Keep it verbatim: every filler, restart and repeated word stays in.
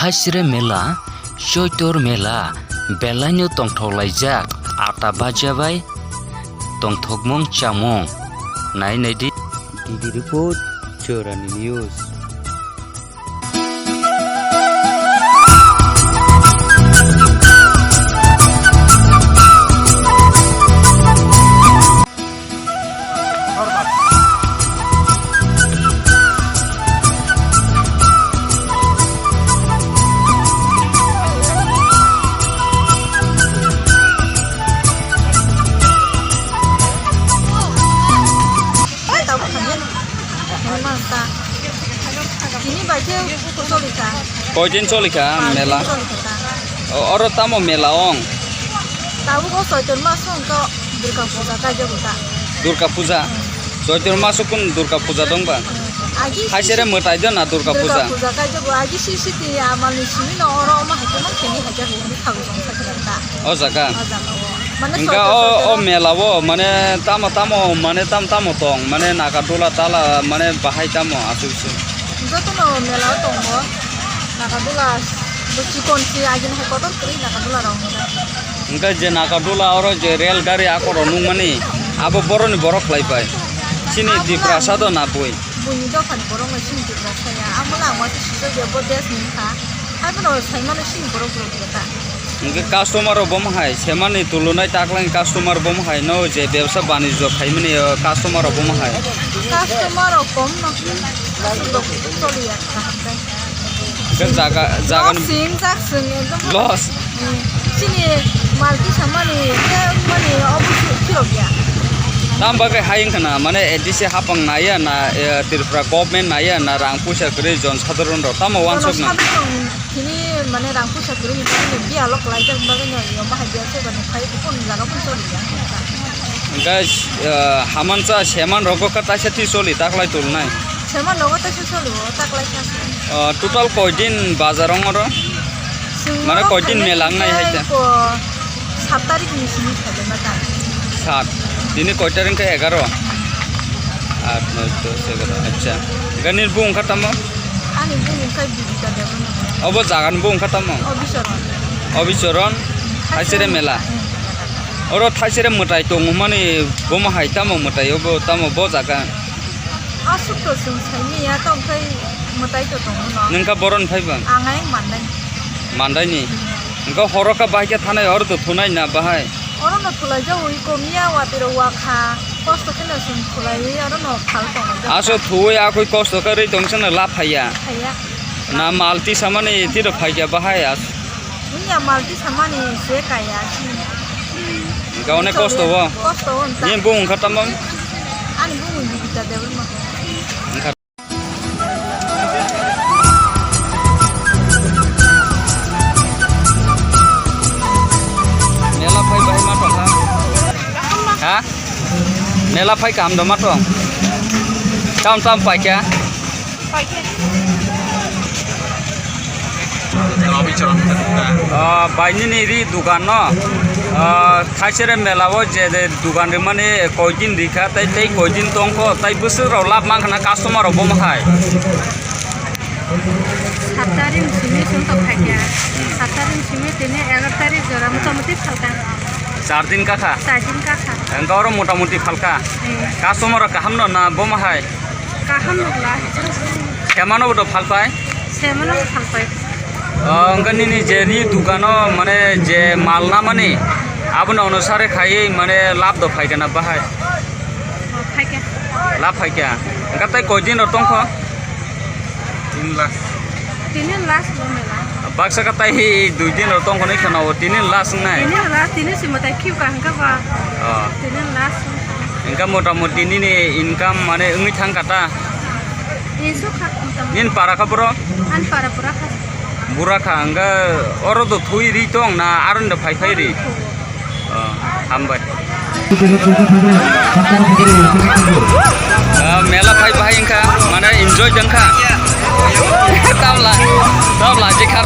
Thaisre mela, Choitor mela, belaino tongthok laijak, ata baja bai tongthokmung chamung. Nai nai di. D D report, Chorani News. Tini bai khe choli kha. Koidin choli kha mela? Choli kha ta. O, oro tamo mela ong? Tabuk o Choitor maso wngkha Durga Puja kaijago ta. Durga Puja? Hmm. Choitor maso kun Durga Puja dong ba? Hmm. Agi Thaisere mwtai do na Durga Puja? Durga Puja kaijago. Agi si si ti amal ni simi no oro omo hai khe mang khe ni hai jago. O jaga? O jaga o. Mane Hingka soito o, soito o no. Mela o, mane tamo tamo, mane tam tamo tong, mane Nagadula tala, mane bahai tamo asuk se. Joto no mela o tongo. Nagadula bo chikon si agini hai kotor kwrwi Nagadula rok hwnka. Hingka je Nagadula oro je rel gari akoro nungmani, abo boroni borok khlai pai. Chini Abo Tiprasa lang- do na bui. Buini dophani borok no chini Tiprasa ya. Amo lang waisa sijak ya bo desh ni wngkha. Haiphano saimano chini borok rok ya ta. Hingke customer rok bomo hai, semani tulunai taklai customer bomo hai, no je bebsa banijyo khaimani, o customer rok bomo hai. Customer rok kom no, aswk rok choli ya kaham khe. Hingke jaga, jaga Loss ni sing, jak sing, ekdom. Loss. Hmm. Chini mal kisa mani, khe mani, obo phirok ya. Tam bagwi hai wngkha na, mane A D C hapang naiya na, eh, Tripura government naiya na, rang puisa kwrwi jon sadharon rok, tamo wansok na? Jon sadharon Tini mane rang puisa kwrwi ni bagwi no bialo kwlaijak bagwi no, yo bahai bial se bani khai bukun jano kun choli ya. Hingke, eh, hamansa seman rogo ka taisa ti choli taklai tulnai. Seman rogo taisa choli o taklai kha. Eh, total koi din bazar ong oro? Mane koi din mela wngnai hai ta? Ko sat tarik ni simi khaijak na ta. Sat. Tini koi tarik khe egaro? Aat, noi, dos, egaro. Acha. Gani bung kha tamo? Ani bung kha Bibita Debbarma. Obo jaga ni bung kha tamo? Obichoron. Obichoron, Thaisere mela. Hmm. Oro Thaisere mwtai tongmani bomo hai tamo mwtai obo tamo bo jaga? Aswk to chwng saimanya, tongkhai mwtai to tongo no. Nwng kha boron phai bang? Ang ayang Mandai. Mandai ni? Hwnkhe horo kha bahai khe thanai oro to thunai na bahai? Oro no thulai jaui komiya watiro wakha. Kosto kheno chwng thulaiwi oro no phal tongo. Aso thuwi akoi kosto khe rwi tong chwngno lab phaiya. Phaiya. Na mal tisamani tiro phaikya bahai as. Wngya mal tisamani se kaya chini. Hwnkhe onek kosto bo. Kosto bo wngkha. Nini bung wngkha tamo? Ani bung Bibita Debbarma. Wngkha. Mela phai bahai ma tong ha? Ha? Mela phai kaham do ma tong? Tam tam paikha? Ah, bai nini ri dugan no? Ah, Thaisere mela o je de dugan rimani koi din rikha, tei, tei koi din tongkho, tei bwswk rok lab mankha na customer rok bo hai? Sat tarik ni simi chwng tong khaikha. Sat tarik ni simi tini egaroh tarik jora motamuti phalkha. Char din kakha? Char din kakha. Engka oro motamuti phalkha? Hmm. Customer rok kaham no na bomo hai? Kaham no la. Semano bo phalpai? Semano bo phalpai. O, engka nini je ni dukano mane je mal namani abono onusare khaiwi mane lab do phaikha na bahai? O, phaikha. Lab phaikha. Engka tei koi din rok tongkho? Tin lakh. Tini last bo mela. Baksa ka tai hi dui din rok tong khonai kheno, tini last wngnai. Tini last, tini si mwtai khiu ka hwnkha ba. Oh. Tini last. Hwnkha mota moti nini income mane wngwi thang kha ta? Isu kha motamuti. Nini para kha boro? Ani para bura kha. Bura kha, hwnkha oro do thui ri tong na aro no phai phai ri? Oro no thui. Oh, hambai. Ah, mela phai bahai wngkha, mane enjoy wngkha. Tabla, tabla, jekha.